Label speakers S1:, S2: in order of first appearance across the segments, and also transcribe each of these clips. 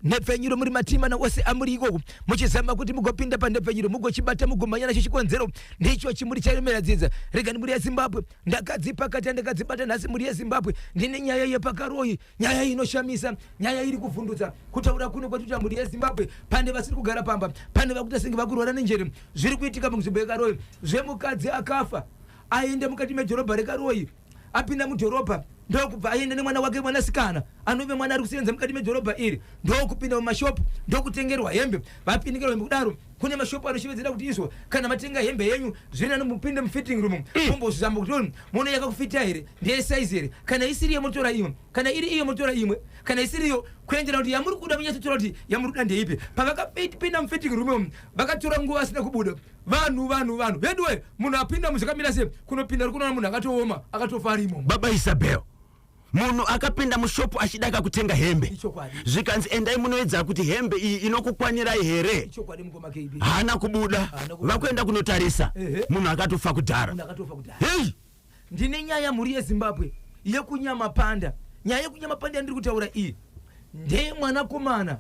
S1: Nhepfenyuro muri matimana ose amuri ikoko muchizama kuti mugopinda panhepfenyuro mugochibata mugomhanya nacho chikonzero ndicho chimuri charemera dzinza regani mhuri yezimbabwe ndakadzipakata ndakadzibata nhasi mhuri yezimbabwe ndine nyaya yepakaroyi nyaya inoshamisa nyaya iri kuvhundutsa kutaura kuno kwatikuita mhuri yezimbabwe pane vasiri kugara pamba pane vakuita senge vakurwara nenjere zviri kuitika munzvimbo yekaroyi zvemukadzi akafa aenda mukati medhorobha rekaroyi apinda mudhorobha ndokubva aenda nemwana wake mwanasikana anove mwana ari kusevenza mukati medhorobha iri ndokupinda mumashopu ndokutengerwa hembe vapindikerwa hembe kudaro kune mashopu anoshevedzera kuti izvo kana matenga hembe yenyu zviri nani mupinde mufitting room mumbozvizamba kuti oni muone yakakufita here ndeye size here kana isiri iyo motora imwe kana iri iyo motora imwe kana isiri iyo kuendera kuti yamuri kuda munyatsotora kuti yamuri kuda ndeipi pavakapinda mufitting room umu vakatora nguva vasina kubuda vanhu vanhu vanhu veduwe munhu apinda muzvakamira sei kunopinda uri kunoona munhu akatooma akatofa arimo
S2: baba isabel munhu akapinda mushopu achidaka kutenga hembe
S1: Ichokwadi.
S2: zvikanzi endai munoedza kuti hembe iyi inokukwanirai here
S1: ichokwadi mukoma kb
S2: haana kubuda
S1: Haana kubuda.
S2: vakuenda kunotarisa
S1: Ehe.
S2: munhu akatofa kudhara
S1: munhu akatofa kudhara
S2: hei
S1: ndine nyaya mhuri yezimbabwe yekunyamapanda nyaya yekunyamapanda yandiri kutaura iyi ndeyemwanakomana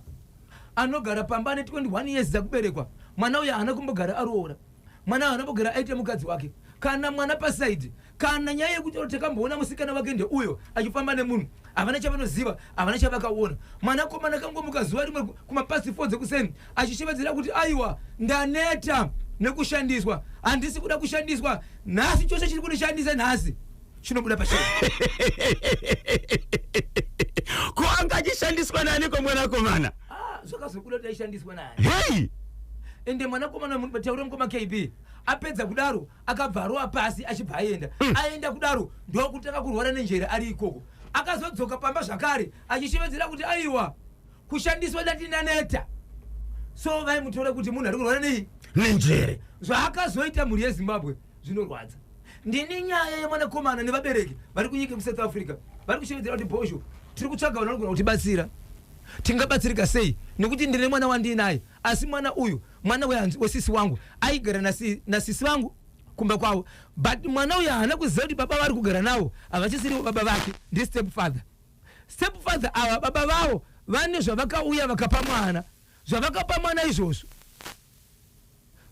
S1: anogara pamba ane 21 years dzakuberekwa mwana uyo haana kumbogara aroora mwana haana kumbogara aite mukadzi wake kana mwana pasaidi kana nyaya yekuti takamboona musikana wake ndeuyo achifamba nemunhu havana chavanoziva havana chavakaona mwanakomana akangomuka zuva rimwe kumapasi 4 dzekuseni achishevedzera kuti aiwa ndaneta nekushandiswa handisi kuda kushandiswa nhasi chose chiri kundishandisa nhasi chinobuda pachena
S2: ko anga achishandiswa naniko mwanakomana
S1: Ah, zvakazobuda kuti aishandiswa nani
S2: hei
S1: ende mwanakomana taura mukoma kb apedza kudaro akabva arova pasi achibva aenda aenda kudaro ndokutanga kurwara nenjere ari ikoko akazodzoka pamba zvakare achishevedzera kuti aiwa kushandiswa ndati ndaneta so vaimutora kuti munhu ari kurwara nei
S2: nenjere
S1: zvaakazoita mhuri yezimbabwe zvinorwadza ndine nyaya yemwanakomana nevabereki vari kunyika yekusouth africa vari kushevedzera kuti bhozho tiri kutsvaga vanhu vanogona kutibatsira tingabatsirika sei nekuti ndine mwana wandiinaye asi mwana uyu mwana wesisi wangu aigara nasisi vangu kumba kwavo but mwana uyu haana kuziva kuti baba vari kugara navo havachisirivo baba vake ndistep father step father ava baba vavo vane zvavakauya vakapa mwana zvavakapa mwana izvozvo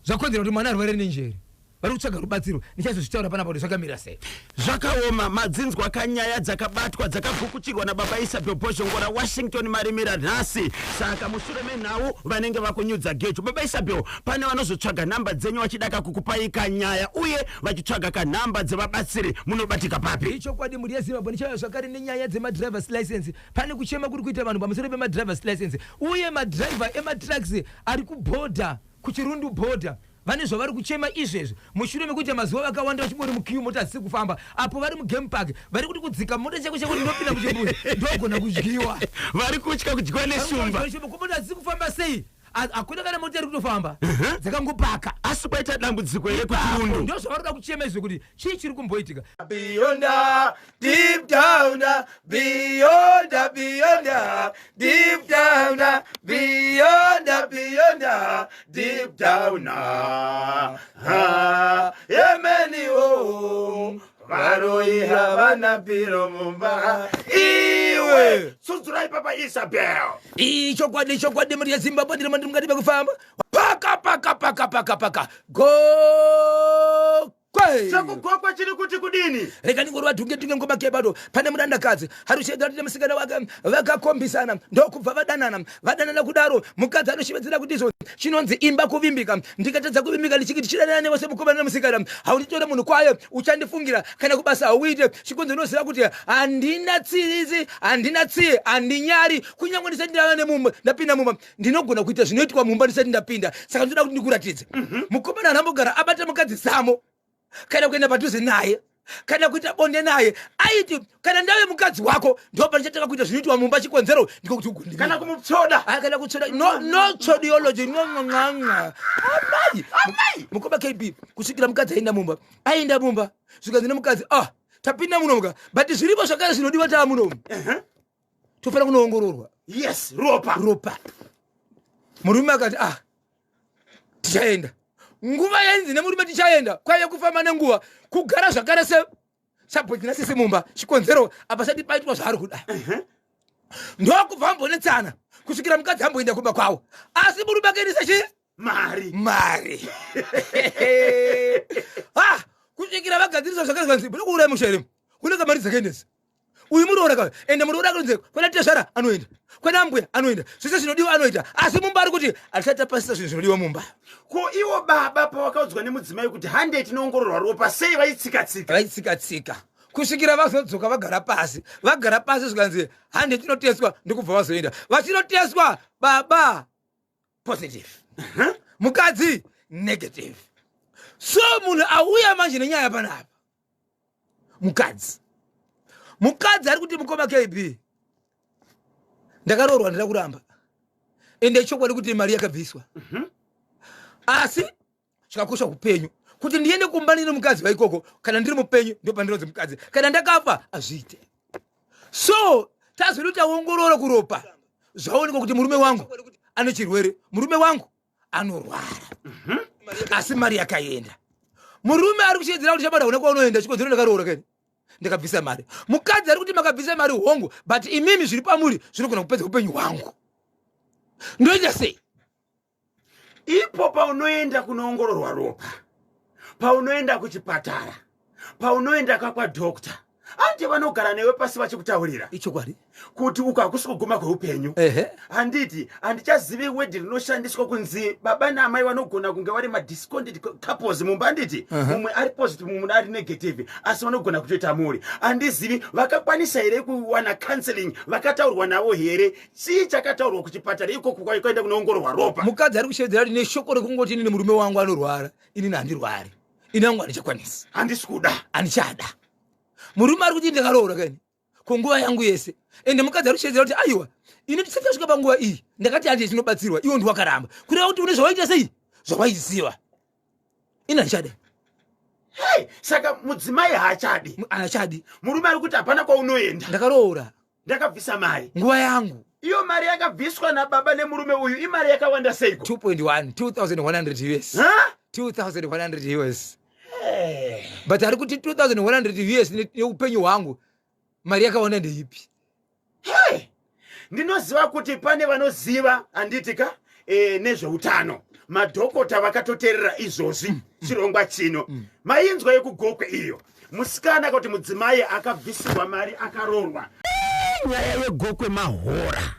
S1: zvakonzera kuti mwana arware nenjere vari kutsvaga rubatsiro ndichazozvitaura panapa kuti zvakamira sei
S2: zvakaoma madzinzwa kanyaya dzakabatwa dzakagukuchirwa nababa isabel bhozhongora washington marimira nhasi saka mushure menhau vanenge vakunyudza gejo baba isabel pane vanozotsvaga nhamba dzenyu vachidaka kukupai kanyaya uye vachitsvaga kanhamba dzevabatsiri munobatika papi
S1: ichokwadi mhuri yezimbabwe ndichauya zvakare nenyaya dzemadrivers license pane kuchema kuri kuita vanhu pamusoro pemadrivers license uye madriver ematrucks ari kubhodha kuchirundu bhodha vane zvavari kuchema izvezvi mushure mekuita mazuva vakawanda vachingori mukiu mota hadzisi kufamba apo vari mugame park vari kuti kudzika mota chako chekuti ndopinda muchimbuzi ndogona kudyiwa
S2: vari kutya kudyiwa neshumba
S1: mota hadzisi kufamba sei hakuna kana mota iri kutofamba dzakangopaka
S2: asi kwaita dambudziko here kuchirundu
S1: ndo zvavari kuda kuchema izvo kuti chii chiri kumboitika
S3: Beyond, deep down, beyond, beyond, deep down, beyond, beyond, deep down. Ah, yemeni oh, varoi havana piro mumba iwe
S2: tsudzurai papa isabel
S1: ichokwadi chokwadi mhuri yezimbabwe ndiri mandiri mukati mekufamba paka paka paka paka paka gokwe
S2: chekugokwa chiri kuti kudini
S1: rega ndingorova dhunge dhunge ngoma kebato pane murandakadzi arushedzera kuti musikana wake vakakombisana ndokubva vadanana vadanana kudaro mukadzi anoshevedzera kuti izvo chinonzi imba kuvimbika ndikatadza kuvimbika ndichiti tichidanana nevose mukomana nemusikana haunditore munhu kwayo uchandifungira kana kubasa hauite chikonzo unoziva kuti handina tsitsi handina tsiye handinyari kunyange ndisati ndava nemumba ndapinda mumba ndinogona kuita zvinoitwa mumba ndisati ndapinda saka ndinoda kuti ndikuratidze mukomana anambogara abata mukadzi zamo kana kuenda padhuze naye kana kuita bonde naye aiti kana ndave mukadzi wako ndo pandichatanga kuita zvinoitwa mumba chikonzero ndiko kuti ugondivimba.
S2: kana kumupyoda
S1: Ah, kana kutsvoda no no tsvodiology no nwanwa amai amai mukoma kb kusvikira mukadzi aenda mumba aenda mumba zvikanzi nemukadzi ah tapinda munomuka but zviripo zvakare zvinodiwa taa munomu tofanira kunoongororwa
S2: yes ropa
S1: ropa murume akati ah tichaenda nguva yainzi nemurume tichaenda kwaive kufamba nenguva kugara zvakare se sabhodzi nasisi mumba chikonzero apa sati paitwa zvaari kuda ndokubva ambonetsana Kusvikira mukadzi amboenda kumba kwavo, asi murume akaendesa chii?
S2: Mari.
S1: Mari. Ah, kusvikira vagadzirisa zvakazi vanzi munokuuraya musha here? Kunenge mari dzakaendesa uyu muroora ka. Ende muroora akanzi kwana tezvara anoenda, kwana mbuya anoenda, zvese zvinodiwa anoita, asi mumba ari kuti hatisati tapasisa zvinhu zvinodiwa mumba.
S2: Ko iwo baba pawakaudzwa nemudzimai kuti hande tinoongororwa ropa, sei vaitsika-tsika?
S1: Vaitsika-tsika kusvikira vazodzoka vagara pasi. Vagara pasi zvikanzi hande tinoteswa, ndikubva vazoenda vachinoteswa. Baba positive, mukadzi negative. So munhu auya manje nenyaya panapa mukadzi. Mukadzi ari kuti, "Mukoma KB, ndakaroorwa, ndida kuramba, ende chokwadi kuti mari yakabviswa, asi chakakosha upenyu. Kuti ndiende kumba ndine mukadzi waikoko, kana ndiri mupenyu ndo pandinonzi mukadzi, kana ndakafa hazviite." So tazodi taongorora kuropa, zvaonekwa kuti murume wangu ane chirwere, murume wangu anorwara, asi mari yakaenda. Murume ari kuchiedzera kuti chabada una kwaunoenda, chikonzero ndakaroora keni ndakabvisa mari. Mukadzi ari kuti, "Makabvisa mari, hongu, but imimi zviri pamuri zvinogona kupedza upenyu hwangu. Ndoita sei?"
S2: Ipo paunoenda kunoongororwa ropa, paunoenda kuchipatara, paunoenda kakwadhokta, ande vanogara newe pasi vachikutaurira
S1: Ichokwadi.
S2: kuti uku hakusi kuguma kweupenyu. Handiti handichazivi wedhi rinoshandiswa kunzi baba naamai vanogona kunge vari madiscordant couples mumba, handiti? Mumwe ari positive, mumwe ari negative, asi vanogona kutoita mhuri. Handizivi vakakwanisa here kuwana counseling, vakataurwa navo here? Chii chakataurwa kuchipatara ikoko kwaenda kunoongororwa ropa?
S1: Mukadzi ari kushedzera kuti neshoko rekungoti inini murume wangu anorwara, inini handirwari, ini wangu handichakwanisi.
S2: Handisi kuda.
S1: Handichada. Murume ari kuti, "Ndakaroora kani kunguva yangu yese." Ende mukadzi ari kushedzera kuti, "Aiwa, ini tisati tasvika panguva iyi ndakati handi tinobatsirwa, iwo ndiwakaramba, kureva kuti une zvawaita sei, zvawaiziva. Ini handichada."
S2: Hey, saka mudzimai haachadi.
S1: Haachadi.
S2: Murume ari kuti hapana kwaunoenda.
S1: Ndakaroora.
S2: Ndakabvisa mari.
S1: Nguva yangu.
S2: Iyo mari yakabviswa nababa nemurume uyu imari yakawanda seiko?
S1: 2.1, 2100 US.
S2: Ha?
S1: 2100 US, but ari kuti 2100 US neupenyu hwangu mari yakawanda ndeipi?
S2: Hey! Ndinoziva kuti pane vanoziva, handiti ka, nezveutano, madhokota vakatoteerera izvozvi chirongwa chino. Mainzwa yekuGokwe iyo, musikana kuti mudzimai akabvisirwa mari akaroorwa. Nyaya yeGokwe mahora,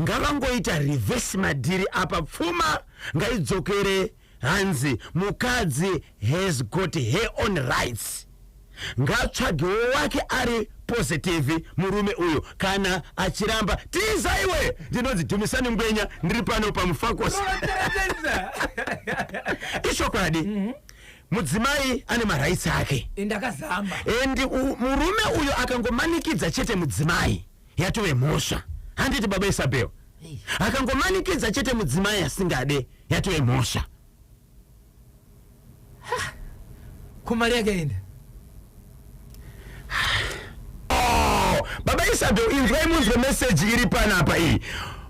S2: ngavangoita reverse madhiri apa, pfuma ngaidzokere. Hanzi mukadzi has got her own rights, ngatsvagewo wake ari positive. Murume uyu kana achiramba, tiza iwe. Ndinonzi Dhumisani Ngwenya, ndiri pano paMufakose. Ichokwadi, mudzimai ane marights ake.
S1: Ndakazama.
S2: And murume uyu akangomanikidza chete mudzimai, yatove mhosva, handiti, baba Isabel? Akangomanikidza chete mudzimai asingade, yatove mhosva.
S1: Kumari yakaenda.
S2: Oh, baba Isabel, inzwai munzwe meseji iri panapa iyi.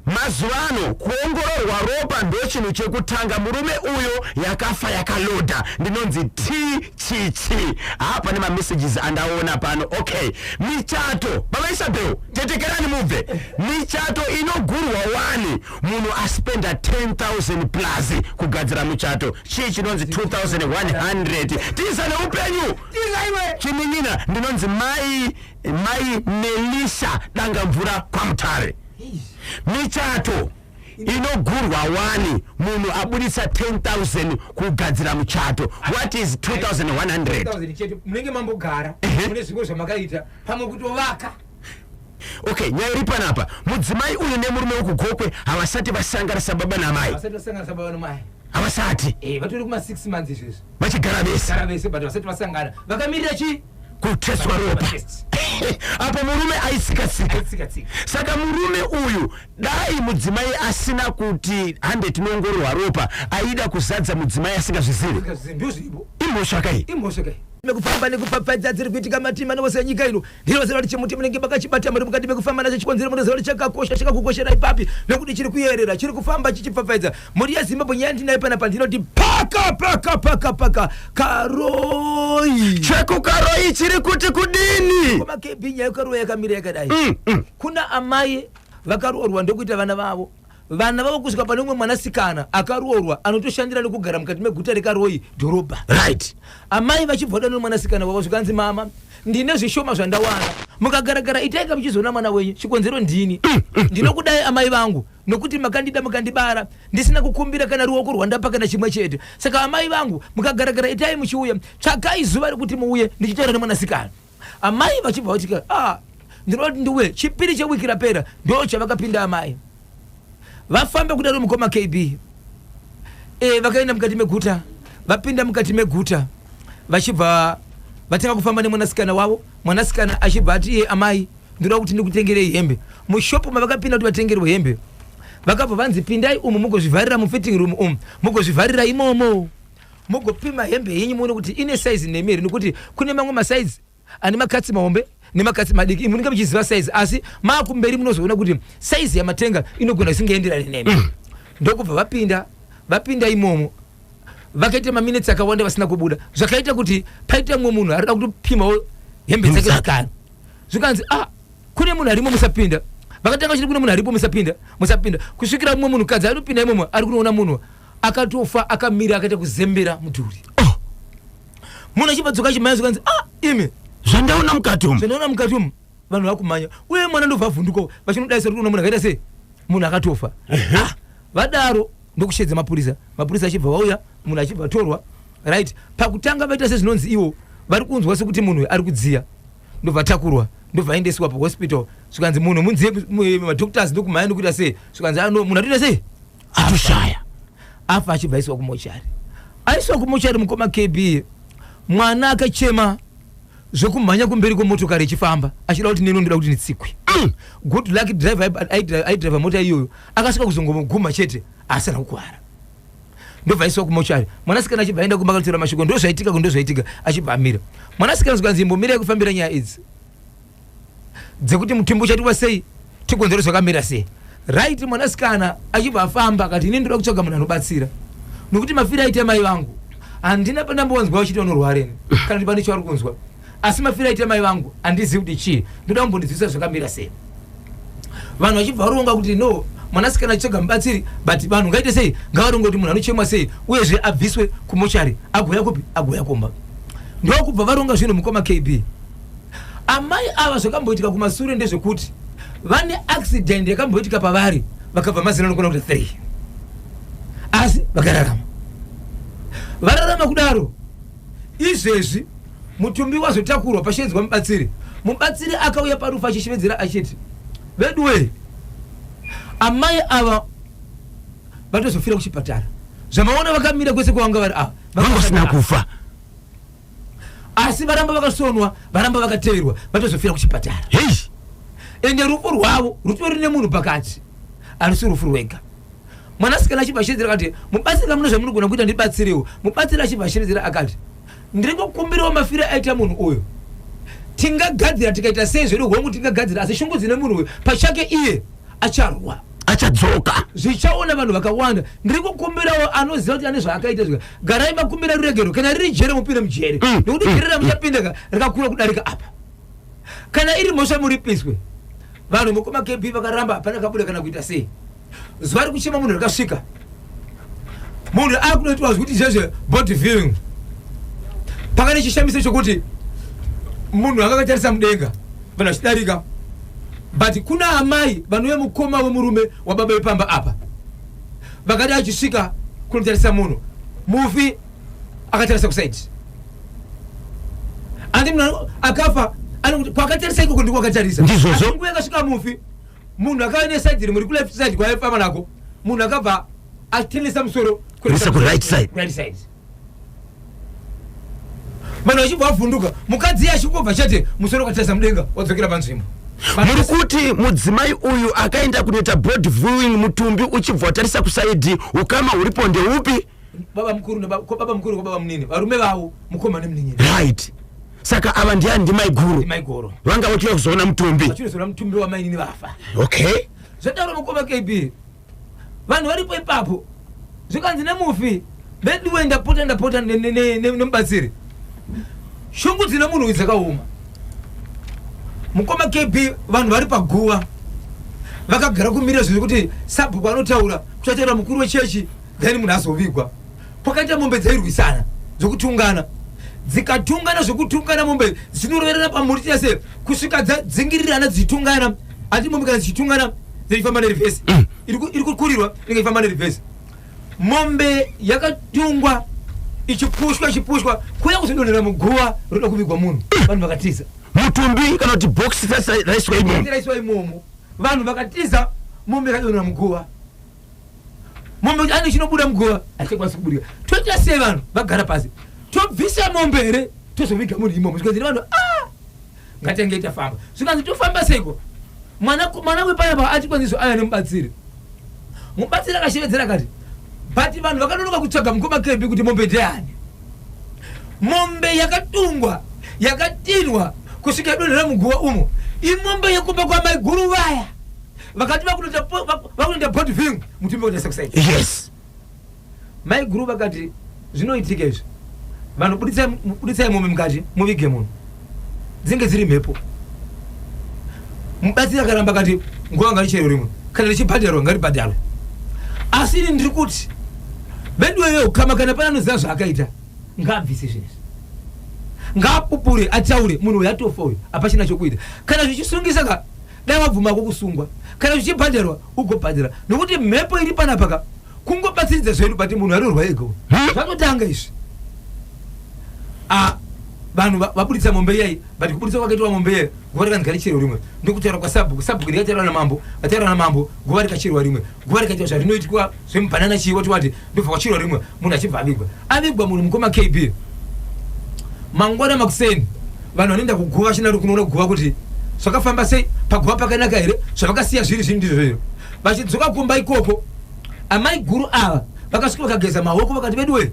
S2: Mazuva ano kuongororwa ropa ndo chinhu chekutanga. Murume uyo yakafa yakalodha. Ndinonzi T Chichi. Ha, pane mamessages andaona pano. Okay, michato, baba Isabel, tetekerani mubve. Michato inogurwa wani, munhu aspenda 10,000 plus kugadzira muchato, chii chinonzi 2100? Tiza neupenyu. Chinin'ina, ndinonzi mai Melisa Dangamvura kwaMutare. Michato inogurwa wani, munhu abudisa 10,000 kugadzira muchato, what is 2100?
S1: 1000 chete, munenge mambogara, mune zvimwe zvamakaita, pamwe kutovaka.
S2: Okay, nyaya iri panapa, mudzimai uyu nemurume wekuGokwe havasati vasangana sababa namai.
S1: Vasati vasangana sababa namai.
S2: Havasati.
S1: Vatori kuma 6 months izvezvi.
S2: Vachigara vese.
S1: Gara vese, but vasati vasangana, vakamirira chii?
S2: Kuteswa ropa.
S1: Matest.
S2: Apo murume aitsika-tsika.
S1: Aitsika-tsika.
S2: Saka murume uyu, dai mudzimai asina kuti hande tinoongororwa ropa, aida kuzadza mudzimai asingazvizivi.
S1: Ndozvipo.
S2: Imhosva kai?
S1: Imhosva kai? Mekufamba nekupfapfaidza dziri kuitika matima nevose enyika ino, ndinoziva kuti chimuti munenge makachibata muri mukati mekufamba nacho, chikonzero munoziva kuti chakakosha, chakakukosherai papi, nekuti chiri kuyerera, chiri kufamba chichipfapfaidza mhuri yeZimbabwe. Nyaya ndinayo panapa, ndinoti paka paka paka paka Karoi.
S2: ChekuKaroi chiri kuti kudini?
S1: KomaKB, nyaya yeKaroi yakamira yakadai. Kuna amai Vakaroorwa ndokuita vana vavo. Vana vavo kusvika pane umwe mwanasikana akaroorwa anotoshandira nekugara mukati meguta reKaroi dhorobha.
S2: Right.
S1: Amai vachibva vadana nemwanasikana wavo zvikanzi, mama, ndine zvishoma zvandawana, mukagaragara itaika muchizoona mwana wenyu, chikonzero ndini. Ndinokudai amai vangu nokuti makandida mukandibara ndisina kukumbira kana ruoko rwandapa kana chimwe chete. Saka amai vangu mukagaragara itai muchiuya, tsvakai zuva rekuti muuye ndichitaura nemwanasikana. Amai vachibva vati, ah, ndinoda kuti ndiuye. Chipiri chewiki rapera ndo chavakapinda amai. Vafamba kudaro mukoma KB, vakaenda mukati meguta. Vapinda mukati meguta vachibva vatanga kufamba nemwanasikana wavo. Mwanasikana achibva ati, iye amai, ndinoda kuti ndikutengerei hembe. Mushopu mavakapinda kuti vatengerwe hembe, vakabva vanzi, pindai umu mugozvivharira mufitting room umu, mugozvivharira imomo, mugopima hembe yenyu muone kuti ine saizi nemi here, nekuti kune mamwe masaizi ane makatsi mahombe nemakatsi madiki. Imi munenge muchiziva saizi, asi maakumberi munozoona kuti saizi yamatenga inogona isingaenderani nemi. Ndokubva vapinda. Vapinda imomo vakaita maminitsi akawanda vasina kubuda, zvakaita kuti paita mumwe munhu arida kutopimawo hembe dzake zvakare. Zvikanzi, ah, kune munhu arimo, musapinda. Vakatanga vachiti kune munhu aripo, musapinda, musapinda, kusvikira mumwe munhukadzi anopinda imomo ari kunoona munhu akatofa akamira akaita kuzembera mudhuri.
S2: Oh.
S1: Munhu achibva dzoka achimhanya, zvikanzi, ah, imi,
S2: zvandaona mukati umu.
S1: Zvandaona mukati umu, vanhu vakumhanya uye mwana ndobva avhunduka vachinodaisa kuti uno munhu akaita sei, munhu akatofa. Ah, vadaro ndokushedza mapurisa. Mapurisa achibva vauya, munhu achibva atorwa. Right, pakutanga vaita sezvinonzi ivo vari kunzwa sekuti munhu ari kudziya, ndobva takurwa, ndobva aendeswa pahospital. Zvikanzi munhu munziye, madoctors ndokumhanya ndokuita sei, zvikanzi, ah, no, munhu atoita sei,
S2: atoshaya,
S1: afa. Achibva aiswa kumochari. Aiswa kumochari, mukoma KB, mwana akachema zvekumhanya kumberi kwemotokari ichifamba achida kuti neno ndoda kuti nditsikwe. Good luck, driver aidriva mota iyoyo akasvika kuzongomuguma chete, asina kukuvara. Ndobva aiswa kumochari. Mwanasikana achibva aenda kumba akanotora mashoko, ndozvaitika, ndozvaitika. Achibva amira mwanasikana, zvikanzi, imbomirai kufambira nyaya idzi dzekuti mutumbi uchatiwa sei, tikonzero zvakamira sei. Right, mwanasikana achibva afamba akati, ini ndoda kutsvaga munhu anobatsira nokuti mafiro aita mai vangu handina pandambonzwa vachiti vanorwareni kana kuti pane chavari kunzwa, asi mafiro aita mai vangu handizivi kuti chii, ndoda kumbondiziviswa zvakamira sei. Vanhu vachibva varonga kuti no, mwanasikana achitsvaga mubatsiri, but vanhu ngaite sei, ngavaronge kuti munhu anochemwa sei, uyezve abviswe kumochari agouya kupi, agouya kumba. Ndokubva varonga zvinhu, mukoma KB. Amai ava zvakamboitika kumasure ndezvekuti vane accident yakamboitika pavari, vakabva mazino anokwana kuita 3, asi vakararama. Vararama kudaro, izvezvi mutumbi wazotakurwa, pashedzwa mubatsiri. Mubatsiri akauya parufu achishevedzera achiti, veduwe, amai ava vatozofira kuchipatara, zvamaona vakamira kwese kwavanga vari ava
S2: vanga vasina kufa,
S1: asi varamba vakasonwa, varamba vakateverwa, vatozofira kuchipatara.
S2: Hei.
S1: Ende rufu rwavo rutori nemunhu pakati, harusi rufu rwega. Mwanasikana achibva ashevedzera akati, mubatsiri, kamuna zvamunogona kuita, ndibatsirewo. Mubatsiri achibva ashevedzera akati, ndiri kukumbirawo mafiro aita munhu uyu tingagadzira tikaita sei zvedu, hongu tingagadzira, asi shungu dzine munhu uyu pachake iye acharwa,
S2: achadzoka,
S1: zvichaona vanhu vakawanda. Ndiri kukumbirawo anoziva kuti ane zvaakaita zvika, garai makumbira ruregero, kana riri jere mupinde mujere, nekuti jere ramuchapinda ka rakakura kudarika apa. Kana iri mhosva muripiswe. Vanhu, mukoma KB, vakaramba, hapana kabuda kana kuita sei. Zuva rekuchema munhu rakasvika, munhu akunoitwa zvekuti zvezve body viewing. Pakane chishamiso chokuti munhu akakatarisa mudenga, vanhu vachidarika, but kuna amai vanouya, mukoma wemurume wababa vepamba apa, vakati achisvika kunotarisa munhu, mufi akatarisa kusaidi. Andi munhu akafa anokuti kwakatarisa ikoko ndiko kwakatarisa.
S2: Ndizvozvo.
S1: Asi nguva yakasvika mufi, munhu akauya nesaidi rimwe rekuleft side kwaifamba nako, munhu akabva atenesa musoro
S2: Kuisa ku-right side.
S1: Right side. Vanhu vachibva vavhunduka, mukadzi iye achingobva chete musoro ukatarisa mudenga wadzokera panzvimbo.
S2: Muri kuti mudzimai uyu akaenda kunoita body viewing, mutumbi uchibva watarisa kusaidhi, ukama huripo ndeupi?
S1: Baba mukuru baba mukuru kwababa munini, varume vavo, mukoma nemunin'ina.
S2: Right, saka ava ndiani? Ndimai guru?
S1: Mai guru.
S2: Vanga vachiuya kuzoona mutumbi.
S1: Vachinozoona mutumbi wamainini vafa.
S2: Okay.
S1: Zvataura, mukoma KB, vanhu varipo ipapo, zvikanzi nemufi, veduwe, ndapota, ndapota nemubatsiri, shungu dzine munhu uyu dzakaoma. Mukoma KB, vanhu vari paguva. Vakagara kumirira zvinhu zvekuti sabhuku anotaura, kuchataura mukuru wechechi, then munhu azovigwa. Kwakaita mombe dzairwisana dzokutungana, dzikatungana zvekutungana, mombe dzinoroverana pamuri chese kusvika dzadzingirirana dzichitungana. Ati mombe kana dzichitungana dzichifamba nerivhesi, iri kukurirwa inenge ichifamba nerivhesi. Mombe yakatungwa ichipushwa ichipushwa kuya kuzodonhera muguva roda kuvigwa munhu, vanhu vakatiza.
S2: Mutumbi kana kuti bhokisi raiswa imomo.
S1: Raiswa imomo, vanhu vakatiza, mombe yakadonhera muguva. Mombe kuti ane chinobuda muguva haichakwanisi kubudika. Toita sei? Vanhu vagara pasi, tobvisa mombe here, tozoviga munhu imomo? Zvikanzi nevanhu, a ngatenge tafamba. Zvikanzi tofamba seiko? Mwana wepanapa atikwaniso aya nemubatsiri. Mubatsiri akashevedzera akati, but vanhu vakanonoka kutsvaga mukoma Kebi kuti mombe ndeyani. Mombe yakatungwa yakatinwa kusvika yadonhera muguva umo, imombe yekumba kwamaiguru vaya vakati vakunoita body viewing, mutumbi wakaita sekusaita. Maiguru vakati zvinoitika izvi, vanhu buditsai mombe mukati muvige munhu, dzinge dziri mhepo. Mubatsiri akaramba akati nguva ngaricherwe rimwe, kana richibhadharwa ngaribhadharwe. Asi ini ndiri kuti veduwe veukama, kana pane anoziva zvaakaita ngaabvise zvinhu izvi, ngaapupure ataure. Munhu uyu atofa uyu, hapachina chokuita. Kana zvichisungisa ka, dai wabvumako kusungwa. Kana zvichibhadharwa ugobhadhara, nokuti mhepo iri panapa ka kungobatsiridza zvedu, but munhu arorwa ega uyu. Zvatotanga izvi. Ah, vanhu vabuditsa mombe iyai, but kubuditsa kwakaitwa mombe iyai, guva rikanzi ngaricherwe rimwe, ndokutaura kwasabhuku. Sabhuku rikataura namambo, vataura namambo, guva rikacherwa rimwe. Guva rikaitwa zvarinoitwa zvemubhanana chii wati wati, ndobva kwacherwa rimwe, munhu achibva avigwa. Avigwa munhu, mukoma KB, mangwana makuseni vanhu vanoenda kuguva chinaro kunoona guva kuti zvakafamba sei, paguva pakanaka here, zvavakasiya zviri zvini ndizvo here. Vachidzoka kumba ikoko, amai guru ava vakasvika vakageza maoko, vakati veduwe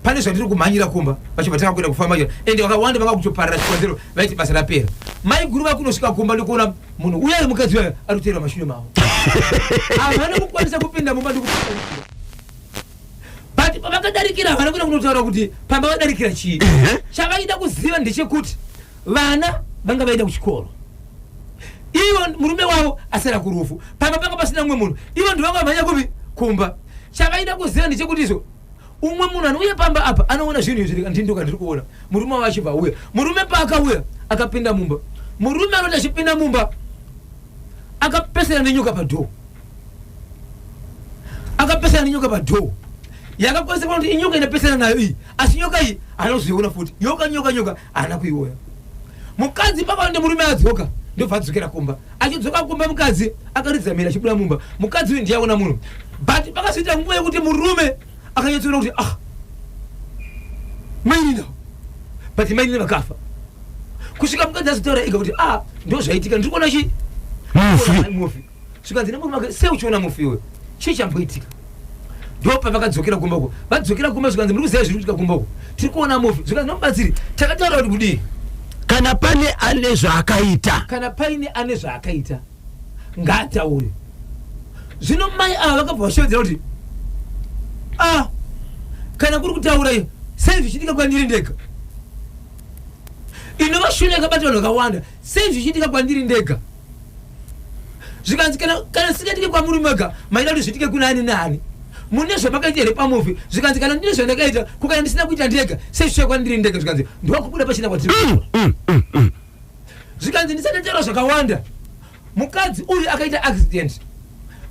S1: pane zvandiri kumhanyira kumba. Vachibva tanga kuenda kufamba, ende vakawanda vanga kutoparira chikonzero, vaiti basa rapera. Mai guru vakunosvika kumba ndikuona munhu uya mukadzi uya ari kuteerwa mashure mavo. Havana kukwanisa kupinda mumba ndikupinda, but pavakadarikira havana kuenda kunotaura kuti pamba vadarikira chii. Chavaida kuziva ndechekuti vana vanga vaenda kuchikoro, ivo murume wavo asara kurufu, pamba panga pasina mumwe munhu, ivo ndivanga vamhanya kupi kumba. Chavaida kuziva ndechekuti izvo umwe munhu anouya pamba apa anoona zvinhu izvi ndindoka ndiri kuona murume wavo achibva auya. Murume paakauya akapinda mumba, murume anoti achipinda mumba akapesana nenyoka padhoo, akapesana nenyoka padhoo yakakwanisa kuona kuti inyoka inopesana nayo iyi, asi nyoka iyi haana kuzoiona futi. Nyoka nyoka nyoka haana kuiona. Mukadzi pakaonde murume adzoka, ndobva adzokera kumba. Achidzoka kumba mukadzi akaridza mhere achibuda mumba. Mukadzi uyu ndiye aona munhu, but pakazoita nguva yekuti murume akanyatsoona kuti ah, mainini, but mainini vakafa. Kusvika mukadzi azotaura ega kuti ah, ndo zvaitika, ndiri kuona chi
S2: mufi.
S1: Mufi. Zvikanzi nemurume wake, sei uchiona mufi iwe, chii chamboitika? Ndo pavakadzokera kumba uko. Vadzokera kumba zvikanzi, muri kuziva zviri kuitika kumba uko, tiri kuona mufi. Zvikanzi nomubatsiri, takataura kuti kudii?
S2: Kana pane ane zvaakaita,
S1: kana paine ane zvaakaita ngaataure. Zvino mai ava vakabva vashevedzera kuti ah, kana kuri kutaura iyo, sei zvichiitika kwandiri ndega? Inova shona yakabata vanhu vakawanda. Sei zvichiitika kwandiri ndega? Zvikanzi kana zvisingaitike kwamuri mega, maida kuti zviitike kuna ani naani? Mune zvamakaita here pamufi? Zvikanzi kana ndine zvandakaita, ko kana ndisina kuita ndega, sei zvichiuya kwandiri ndega? Zvikanzi ndokubuda pachena kwatiri. Zvikanzi ndisati ndataura zvakawanda, mukadzi uyu akaita accident.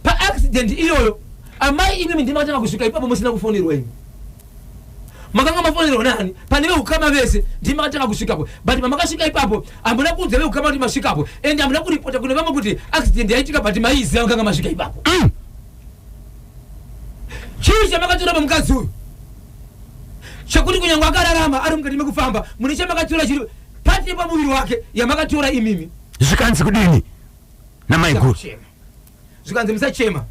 S1: Paaccident iyoyo, amai imimi ndimakatanga kusvika ipapo musina kufonerwa. Imi makanga mafonerwa nani? Pane veukama vese ndimakatanga kusvikapo, but pamakasvika ipapo hamuna kuudza veukama kuti masvikapo, and hamuna kuripota kune vamwe kuti accident yaitika, but maiziva makanga masvika ipapo. Chii chamakatora pamukadzi uyu chekuti kunyange akararama ari mukati mekufamba, mune chamakatora chiri pati yepamuviri wake yamakatora imimi?
S2: Zvikanzi kudini namaiguru?
S1: Musachema. Zvikanzi musachema,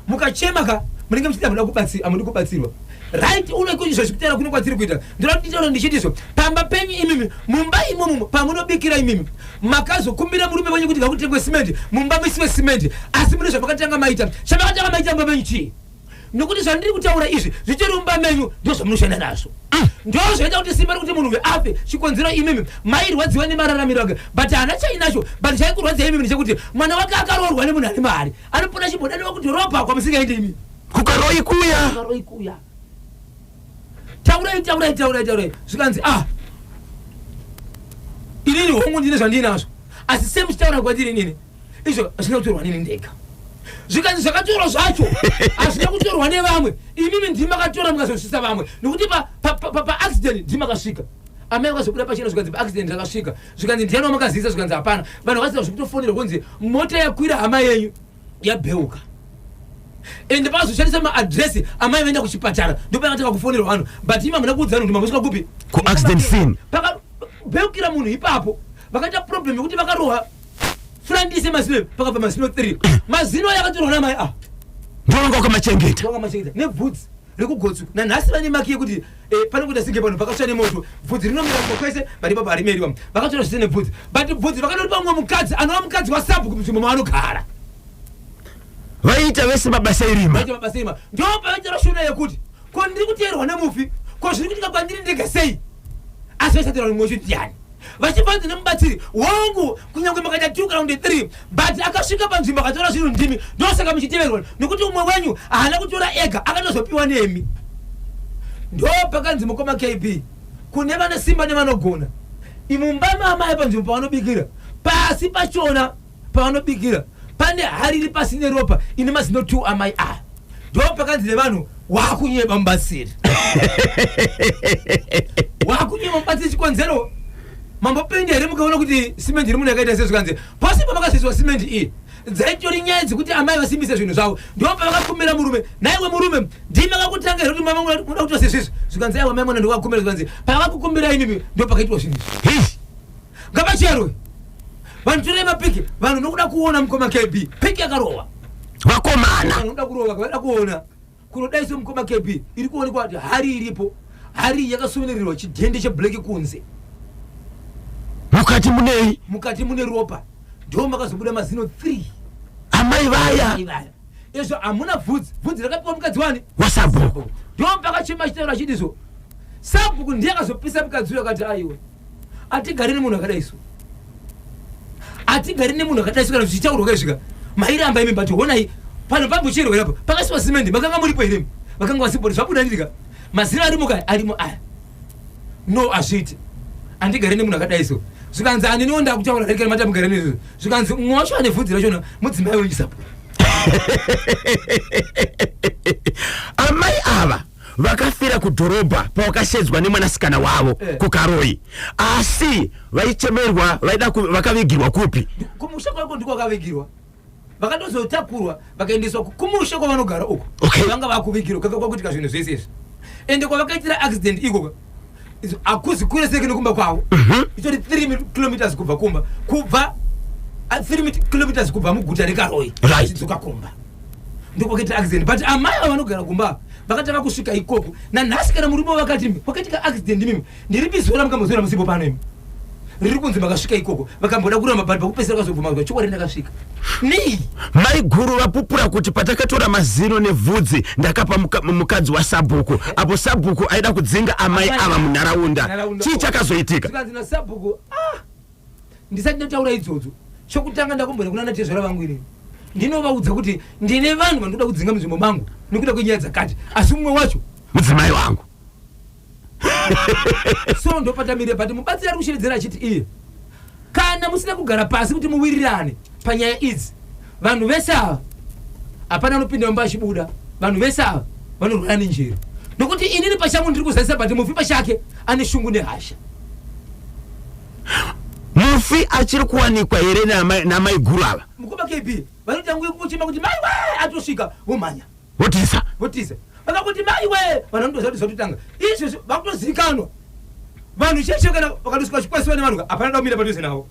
S1: mukachema ka munenge muchiti hamuda kubatsira, hamudi kubatsirwa, right? Uno izvo zvikutaura kuno kwatiri kuita, ndoda kuti nditaure ndichiti pamba penyu imimi, mumba imomo pamunobikira imimi, makazokumbira murume wenyu kuti ngakutengwe simende mumba muisiwe simende, asi mune zvamakatanga maita. Chamakatanga maita mumba menyu chii? Nokuti zvandiri kutaura izvi zvichiri mumba menyu, ndo zvamunoshanda nazvo. Ndo zvaita kuti simba rekuti munhu uyu afe. Chikonzero imimi mairwadziwa nemararamiro ake, but haana chainacho. But chaikurwadzai imimi ndechekuti mwana wake akaroorwa nemunhu ane mari, anopona chimbodaniwa kudhorobha kwamusingaende imimi.
S2: Kukaroi kuya.
S1: Kukaroi kuya. Taurai, taurai, taurai, taurai. Zvikanzi ah, inini hongu ndine zvandinazvo, asi semuchitaura kwandiri inini izvo hazvina kutorwa nini ndega. Zvikanzi zvakatorwa zvacho hazvina kutorwa nevamwe, imimi ndimi makatora mukazosvitsa vamwe, nekuti paaccident ndimi makasvika. Amai vakazobuda pachena, zvikanzi paaccident ndakasvika. Zvikanzi ndiani wamakazivisa? Zvikanzi hapana. Vanhu vakasvika zvekutofonera kunzi mota yakwira hama yenyu yabheuka. Ende pakazoshandisa maadresi amai vaenda kuchipatara, ndopakatanga kufonerwa vanhu, but imi hamuna kuudza vanhu kuti mambosvika kupi
S2: kuaccident scene.
S1: Pakabheukira munhu ipapo vakaita problem yekuti vakarohwa frandise mazino, pakabva mazino 3. Mazino aya akatorwa namai ah
S2: ndovanga wakamachengeta,
S1: wakamachengeta nebvudzi rekugotsi. Nanhasi vane maki yekuti panongoita senge panhu pakatsva nemoto, bvudzi rinomera kumwe kwese, but ipapo harimeriwa. Vakatora zvese nebvudzi, but bvudzi vakatoripa mumwe mukadzi anova mukadzi wasabhuku munzvimbo mavanogara.
S2: Vaiita vese mabasa erima,
S1: vaita mabasa erima. Ndo pavaita shona yekuti ko ndiri kuteerwa nemufi, ko zviri kuitika kwandiri ndega sei? Asi vasateerwa nemumwe wacho ndiani? Vachifanidza nemubatsiri wangu, kunyange makaita 2 kana kuti 3, but akasvika panzvimbo akatora zvinhu ndimi. Ndosaka muchiteverwa, nekuti umwe wenyu haana kutora ega, akatozopiwa nemi. Ndo pakanzi mukoma KB, kune vane simba nevanogona imumba maamai panzvimbo pavanobikira, pasi pachona pavanobikira pane hari iri pasi neropa ine mazino 2 amai aya. Ndo pakanzi nevanhu, wakunyeba mubatsiri, wakunyeba mubatsiri. Chikonzero mambopenda here mukaona kuti simendi iri munhu yakaita sei? Zvikanzi pasi pamakazoiswa simendi iyi dzaitori nyaya dzekuti amai vasimbise zvinhu zvavo. Ndo pavakakumira murume, naiwe murume, ndimi makakutanga here kuti mama muda kuitwa sezvizvi? Zvikanzi aiwa mai mwana ndikakumbira. Zvikanzi pavakakukumbira imimi ndo pakaitwa zvinhu izvi. Ngavacherwe vanhu, torai mapiki vanhu nokuda kuona mukoma KB piki yakarohwa.
S2: Vakomana
S1: vanhu vanoda kurova, vanoda kuona kunodai semukoma KB iri kuonekwa kuti hari iripo, hari iyi yakasumirirwa chidhende cheblack kunze.
S2: Mukati munei?
S1: Mukati mune ropa. Ndo makazobuda mazino 3
S2: amai vaya.
S1: Amai vaya. Izvo hamuna bvudzi, bvudzi rakapiwa mukadzi wani?
S2: Wasabhuku.
S1: Ndo pakachema chitaura achiti sabhuku ndiye akazopisa mukadzi uyo, akati aiwa, hatigari nemunhu akadai so, hatigari nemunhu akadai so. Kana zvichitaurwa kaizvika mairamba imi, but honai pano pambocherwa ipapo pakasiwa simendi, makanga muripo here? Vakanga vasipo. Zvabuda ndika mazino arimo ka, arimo aya. No, hazviiti, handigari nemunhu akadai so. Zvikanzi haniniwo ndakutaura rekera mati amugare nezvizvo. Zvikanzi mumwe wacho ane vhudzi rachona mudzimai wenyu sabhuku.
S2: Amai ava vakafira kudhorobha pavakashedzwa nemwanasikana wavo kuKaroi, asi vaichemerwa vaida vakavigirwa kupi?
S1: Kumusha kwako ndiko vakavigirwa. Vakatozotakurwa vakaendeswa kumusha kwavanogara uko. Vanga vakuvigirwa kaka kwakuitika zvinhu zvese izvi. Ende kwavakaitira accident ikoko hakuzi kure seke nekumba kwavo. Itori 3 kilometers kubva kumba, kubva 3 kilometers kubva muguta reKaroi vachidzoka kumba, ndokwakaita accident. But amai ava vanogara kumba vakatanga kusvika ikoko nanhasi. Kana murume vakati kwakaitika accident mimi ndiripi zuva ramukambozoona musipo pano imi riri kunzi makasvika ikoko? Vakamboda kuramba, but pakupedzisira vakazobvuma kuti chokwadi ndakasvika. Nei?
S2: Mai guru vapupura kuti patakatora mazino nevhudzi ndakapa mukadzi wasabhuku, apo sabhuku aida kudzinga amai ava munharaunda.
S1: Nharaunda.
S2: Chii chakazoitika?
S1: Zvikanzi nasabhuku, ah, ndisati ndataura idzodzo, chokutanga ndakumboenda kuna natezvara vangu inini, ndinovaudza kuti ndine vanhu vandoda kudzinga munzvimbo mangu nekuda kwenyaya dzakati, asi mumwe wacho
S2: mudzimai wangu.
S1: So ndopatamire, but mubatsiri ari kushevedzera achiti iye kana musina kugara pasi kuti muwirirane panyaya idzi, vanhu vese ava hapana anopinda mumba achibuda. Vanhu vese ava vanorwara nenjere, nokuti inini pachangu ndiri kuzadzisa, but mufi pachake ane shungu nehasha.
S2: Mufi achiri kuwanikwa here namai guru ava?
S1: Mukoma KB, vanoita nguva yekungochema kuti mai we, atosvika vomhanya.
S2: Votiza.
S1: Votiza. Vakakuti mai we, vanhu vanotoziva kuti zvatotanga izvozvo, vakutozivikanwa vanhu cheshe. Kana vakatosvika vachikwasiwa nevanhu, hapana da kumira padhuze navo,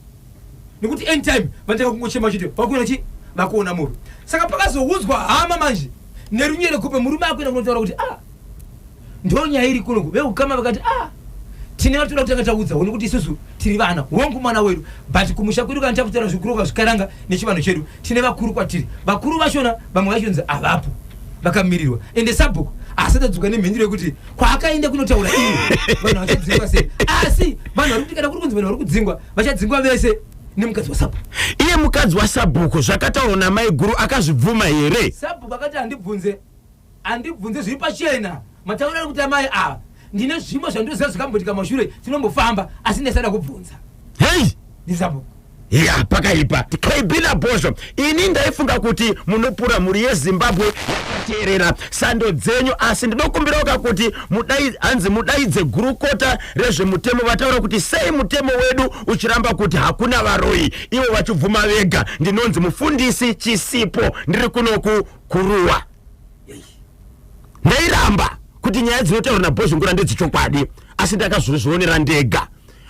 S1: nekuti anytime vanotanga kungochema chiti vakuona chi vakuona mufi. Saka pakazoudzwa hama manje nerunyerekupe, murume akuenda kunotaura kuti ah, ndo nyaya iri kunoku. Veukama vakati ah, tine vatoda kutanga taudza nekuti isusu tiri vana, hongu mwana wedu, but kumusha kwedu kana takutaura zvikuroka zvikaranga nechivanhu chedu, tine vakuru kwatiri. Vakuru vachona vamwe vachonzi havapo, vakamirirwa. Ende sabhuku Asi atadzoka nemhinduro yekuti kwaakaenda kunotaura iye vanhu vachadzingwa sei. Asi vanhu vari kuti kana kuri kunzi vanhu vari kudzingwa, vachadzingwa vese nemukadzi wasabhuku.
S2: Iye mukadzi wasabhuku zvakataurwa namaiguru akazvibvuma here?
S1: Sabhuku akati handibvunze, handibvunze zviri pachena. Mataura ari kuti amai ava ndine zvimwe zvandinoziva zvakamboitika mashure tinombofamba asi ndaisada kubvunza.
S2: Hei!
S1: Ndisabhuku.
S2: Ya, pakaipa. KB naBhozho, ini ndaifunga kuti munopura mhuri yeZimbabwe yakateerera sando dzenyu, asi ndinokumbirawoka kuti mudai, hanzi mudaidze gurukota rezvemutemo vataura kuti sei mutemo wedu uchiramba kuti hakuna varoyi ivo vachibvuma vega. Ndinonzi mufundisi Chisipo, ndiri kunoku Kuruwa. Ndairamba kuti nyaya dzinotaurwa naBhozhongora ndedzechokwadi, asi ndakazvionera ndega.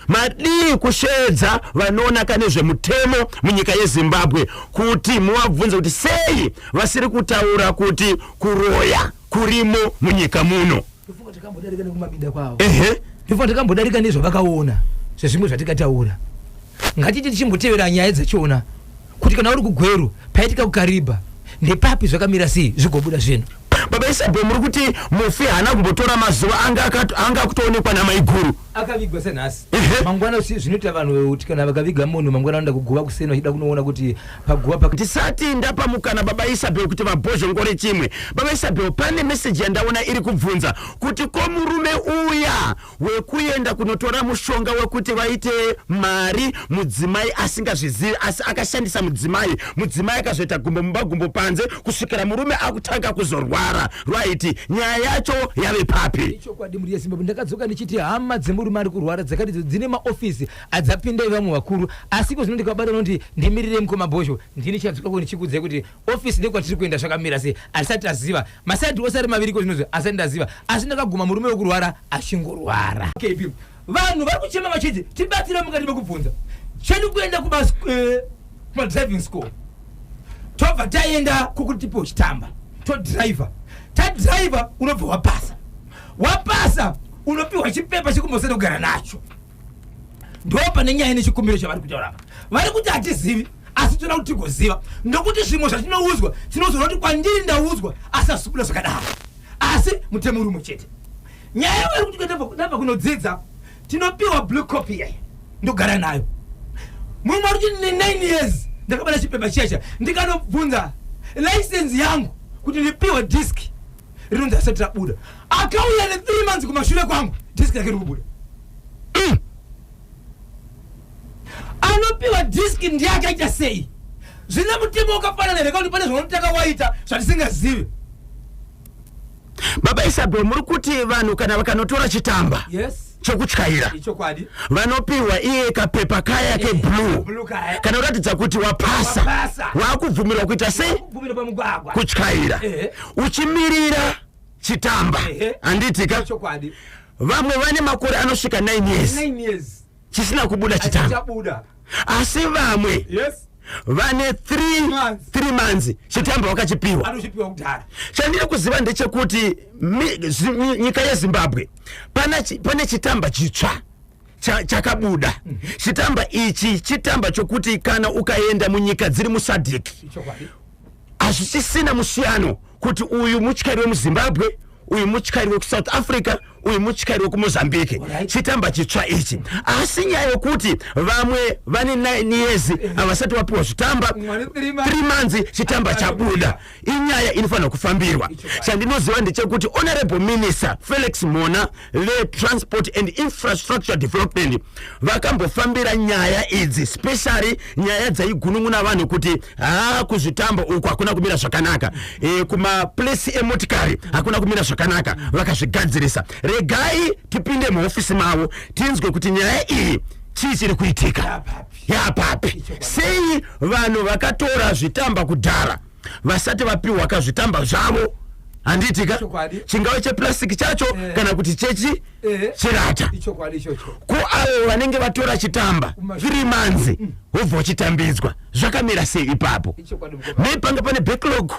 S2: Madii kusheedza vanoonaka nezvemutemo munyika yeZimbabwe kuti muvabvunze kuti sei vasiri kutaura kuti kuroya kurimo munyika muno?
S1: Ndofunga takambodarika nekumabinda kwavo.
S2: Ehe.
S1: Ndofunga takambodarika nezvavakaona zvezvimwe zvatikataura. Ngatiti tichimbotevera nyaya dzachona kuti kana uri kuGweru paitika kuKariba ndepapi zvakamira sei zvigobuda zvinhu.
S2: Baba Isabel muri kuti mufi haana kumbotora mazuva anga anga akutoonekwa namaiguru.
S1: Akavigwa senhasi.
S2: Ehe.
S1: Mangwana zvinoita vanhu kuti kana vakaviga munhu mangwana vanoenda kuguva kuseni vachida kunoona kuti paguva pa
S2: Ndisati ndapa mukana baba Isabel kuti vabhozhongore chimwe. Baba Isabel pane message yandaona iri kubvunza kuti ko murume uya wekuenda kunotora mushonga wekuti vaite mari mudzimai asingazvizivi asi akashandisa mudzimai, mudzimai akazoita gumbo mumba gumbo panze kusvikira murume akutanga kuzorwara. Right nyaya yacho yave papi?
S1: Ichokwadi mhuri yeZimbabwe ndakadzoka ndichiti hama dzemurume ari kurwara dzakati dzine maofisi adzapinda vamwe vakuru asi iko zvino ndikabata unoti ndimirirei mukoma Bhozho ndini chadzokako ndichikuudzai kuti ofisi ndekwatiri kuenda zvakamira sei asati taziva masaidi ose ari maviri iko zvinozvi asati ndaziva asi ndakaguma murume wekurwara achingorwara. KB vanhu vari kuchema vachiti tibatsire mukati mekubvunza chedu kuenda kuma eh, kuma driving school tobva taenda kukuti tipiwe chitamba todriver tadriver unobva wapasa wapasa unopiwa chipepa chekumbosada kugara nacho ndo pane nyaya nechikumbiro chavari kutaura apa vari kuti hatizivi asi toda kuti tigoziva nokuti zvimwe zvatinoudzwa tinozoona kuti kwandiri ndaudzwa asi hazvisi kubuda zvakadaro asi mutemo uri umwe chete nyaya vari kuti ndabva kunodzidza tinopiwa blue copy yaye ndogara nayo mumwe ari kuti ne 9 years ndakabata chipepa chiya ndikanobvunza license yangu kuti ndipiwe disk rinonzi asati rabuda akauya ne 3 months kumashure kwangu disk rake riri kubuda. Anopiwa disk ndiye akaita sei? Zvine mutemo wakafanana here kana kuti pane zvaunotanga waita zvatisingazivi?
S2: Baba Isabel muri kuti vanhu kana vakanotora chitamba
S1: Yes.
S2: chekutyaira
S1: Ichokwadi.
S2: vanopiwa iye kapepa kaya keblue
S1: Blue kaya.
S2: kanoratidza kuti wapasa
S1: Wapasa.
S2: wakubvumirwa kuita sei
S1: Kubvumira pamugwagwa.
S2: kutyaira
S1: Ehe.
S2: uchimirira chitamba
S1: Ehe.
S2: handitika
S1: Ichokwadi.
S2: vamwe vane makore anosvika 9 years
S1: 9 years.
S2: chisina kubuda chitamba
S1: Achichabuda.
S2: asi vamwe
S1: Yes.
S2: vane 3
S1: Months.
S2: 3 months chitamba wakachipiwa
S1: Anochipiwa kudhara.
S2: Chandiri kuziva ndechekuti nyika yeZimbabwe pane chitamba chitsva chakabuda. Chitamba ichi chitamba chokuti kana ukaenda munyika dziri muSADC
S1: Ichokwadi.
S2: hazvichisina musiyano kuti uyu mutyairi wemuZimbabwe, uyu mutyairi wekuSouth Africa, uyu mutyairi wekuMozambique.
S1: Alright.
S2: Chitamba chitsva ichi. Asi nyaya yokuti vamwe vane 9 years havasati vapiwa zvitamba,
S1: Umwe ane 3 months.
S2: 3 months chitamba chabuda, inyaya inofanira kufambirwa.
S1: Ichokwadi.
S2: Chandinoziva ndechekuti Honorable Minister Felix Mhona veTransport and Infrastructure Development vakambofambira nyaya idzi, specially nyaya dzaigunun'una vanhu kuti haa kuzvitambo uku hakuna kumira zvakanaka, kumaplesi emotikari hakuna kumira zvakanaka, vakazvigadzirisa. Regai tipinde muhofisi mavo tinzwe kuti nyaya iyi chii chiri kuitika,
S1: Yapapi.
S2: yapapi, sei vanhu vakatora zvitamba kudhara vasati vapiwa kazvitamba zvavo, handitika
S1: Chokwadi.
S2: chingave cheplastic chacho kana kuti chechi chirata.
S1: Ichokwadi ichocho.
S2: Ko avo vanenge vatora chitamba
S1: Kumashure.
S2: 3 months wobva uchitambidzwa, zvakamira sei ipapo?
S1: Ichokwadi mukoma.
S2: Nei panga pane backlog?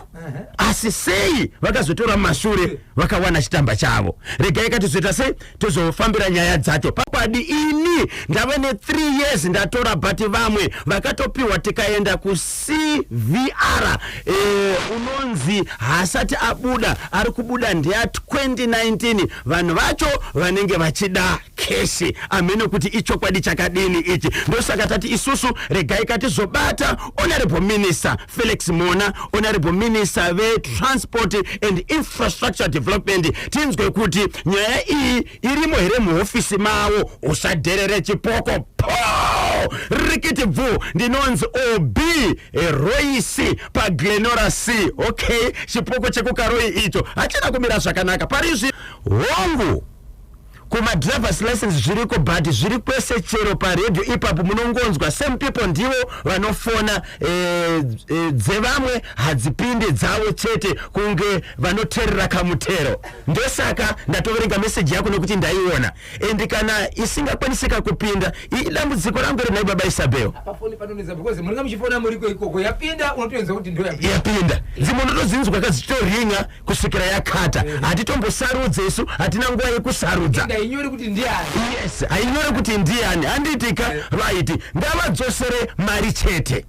S2: Asi sei vakazotora mumashure vakawana chitamba chavo? Regai katizoita sei, tozofambira nyaya dzacho. Pakwadi ini ndave ne3 years ndatora, but vamwe vakatopiwa tikaenda kuCVR, unonzi haasati abuda, ari kubuda ndeya 2019. Vanhu vacho vanenge vachida cash. Amene kuti ichokwadi chakadini ichi. Ndosaka tati isusu regai katizobata Honorable Minister Felix Mhona, Honorable Minister veTransport and Infrastructure Development, tinzwe kuti nyaya iyi irimo here muhofisi mavo. Usadherere chipoko po rikiti bvu. Ndinonzi Ob Roisi paGlenora C. Okay, chipoko chekuKaroi icho hachina kumira zvakanaka parizvi. Hongu, kumadrivers license zviriko, but zviri kwese. Chero paredhio ipapo munongonzwa same people ndivo vanofona, dzevamwe hadzipinde, dzavo chete, kunge vanoteerera kamutero. Ndosaka ndatoverenga meseji yako nekuti ndaiona, and kana isingakwanisika kupinda, idambudziko rangu renai, baba Isabel.
S1: Pafoni panonetsa because munenge muchifona muriko ikoko, yapinda unotoenza kuti ndo yapinda.
S2: Yapinda, dzimwe unotodzinzwa kadzichitoringa kusvikira yakata. Hatitombosarudze isu, hatina nguva yekusarudza.
S1: Enda inyore kuti ndiani.
S2: Yes, hainyore kuti ndiani, handitika? Right, ngavadzosere mari chete.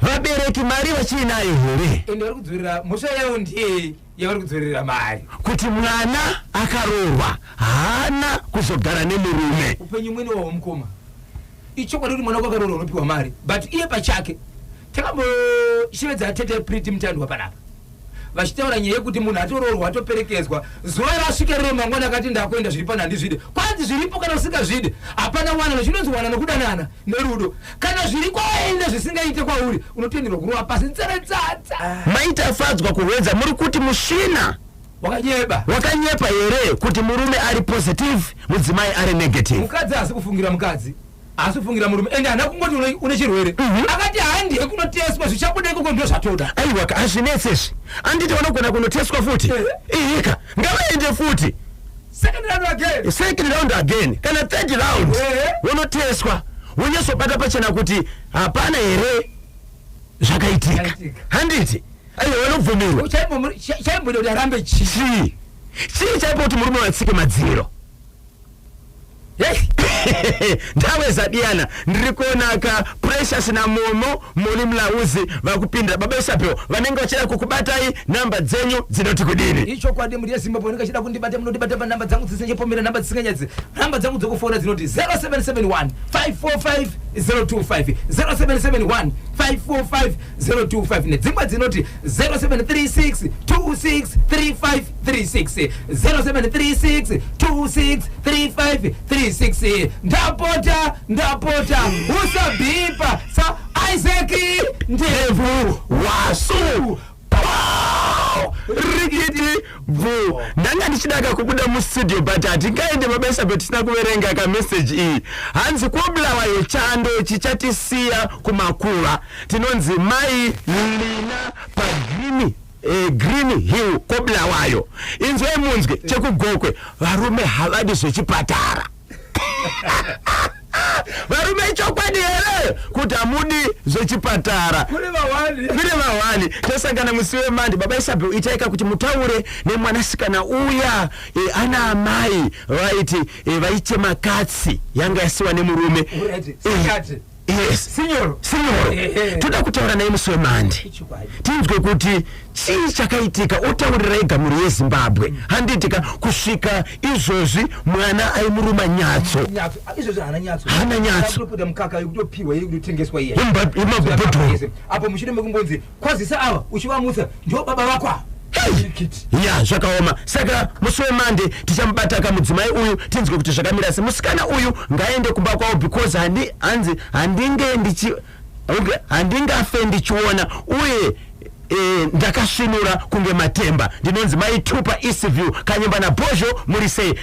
S2: Vabereki mari vachiinayo here?
S1: Ende vari kudzorera, mhosva yavo ndiyei yavari kudzorera mari?
S2: Kuti mwana akaroorwa haana kuzogara nemurume.
S1: Upenyu mwene wahwo, mukoma. Ichokwadi kuti mwana wako akaroorwa unopiwa mari, but iye pachake, takamboshevedza tete Priti Mutandwa panapa vachitaura nyaya yekuti munhu atoroorwa, atoperekedzwa, zuva rasvika riro mangwana akati ndakuenda, zviri pano handizvide. Kwanzi zviripo kana usingazvide, hapana wanano. Chinonzi wanano kudanana nerudo. Kana zviri kwawaenda zvisingaite kwauri, unotenderwa kurova pasi nzeretsatsa.
S2: Maitafadzwa kuhwedza, muri kuti musvina
S1: wakanyeba.
S2: Wakanyepa here kuti murume ari positive, mudzimai ari negative?
S1: Mukadzi haasi kufungira mukadzi, haasi kufungira murume, ende haana kungoti une chirwere. Akati handiye kunoteswa, zvichabuda ikoko ndo zvatoda.
S2: Aiwa, hazvinetsezvi, anditi vanogona kunoteswa futi? Ihika, ngavaende futi.
S1: Second round again.
S2: Second round again kana third round. Vonoteswa, vonyatsobata pachena kuti hapana here zvakaitika.
S1: Zvakaitika.
S2: Handiti aiwa, vanobvumirwa.
S1: Chaimboda kuti arambe chii?
S2: Chii, chii chaipo kuti murume watsike madziro? Ndawezadiyana, ndiri kuonaka Precious naMomo Moli Mulauzi vakupindira. Baba Isabel, vanenge vachida kukubatai, namba dzenyu dzinoti kudini?
S1: Ichokwadi, muri yeZimbabwe, unenge achida kundibata, munondibata panhamba dzangu dzisingachipomera, nhamba dzisinganyadzi. Nhamba dzangu dzokufona dzinoti 0771 545 025, 0771 545 025, nedzimwe dzinoti 0736 26 35 36, 0736 26 35 36. Ndapota, ndapota, usabhipa sa Isaac Ndebvu.
S2: Wasu Pow! Rikiti bvu. Ndanga ndichidaka kubuda mustudio, but hatingaende, baba Isabel, tisina kuverenga kameseji iyi. Hanzi kuBulawayo chando chichatisiya kumakuva. Tinonzi mai Lina pagreen Green Hill koBulawayo. Inzwai munzwe chekuGokwe: varume havadi zvechipatara. Varume, ichokwadi here kuti hamudi zvechipatara?
S1: Kune vawani.
S2: Kune vawani. Tosangana musi wemandi. Baba Isabel, itaika kuti mutaure nemwanasikana uya, ana amai vaiti vaichema katsi yanga yasiwa nemurume.
S1: Alright, sikati.
S2: Yes.
S1: Sinyoro.
S2: Sinyoro. Toda kutaura naye musi wemandi.
S1: Ichokwadi.
S2: Tinzwe kuti chii chakaitika, otaurira ega mhuri yeZimbabwe, handitika? Kusvika izvozvi mwana aimuruma nyatso.
S1: Nyatso. Ah, izvozvi haana nyatso.
S2: Haana nyatso.
S1: Akutoputa mukaka yekutopiwa, yekutotengeswa iye.
S2: Yemabhodhoro.
S1: Apo mushure mekungonzi kwazisa ava, uchivamutsa, ndo baba vako ava. Kiti.
S2: Ya, zvakaoma. Saka musi wemande tichamubata kamudzimai uyu, tinzwe kuti zvakamira sei. Musikana uyu ngaende kumba kwavo because handi hanzi handinge ndichi, okay, handingafe ndichiona uye ndakasvinura kunge matemba. Ndinonzi Maitupa, Eastview, Kanyemba naBhozho, muri sei?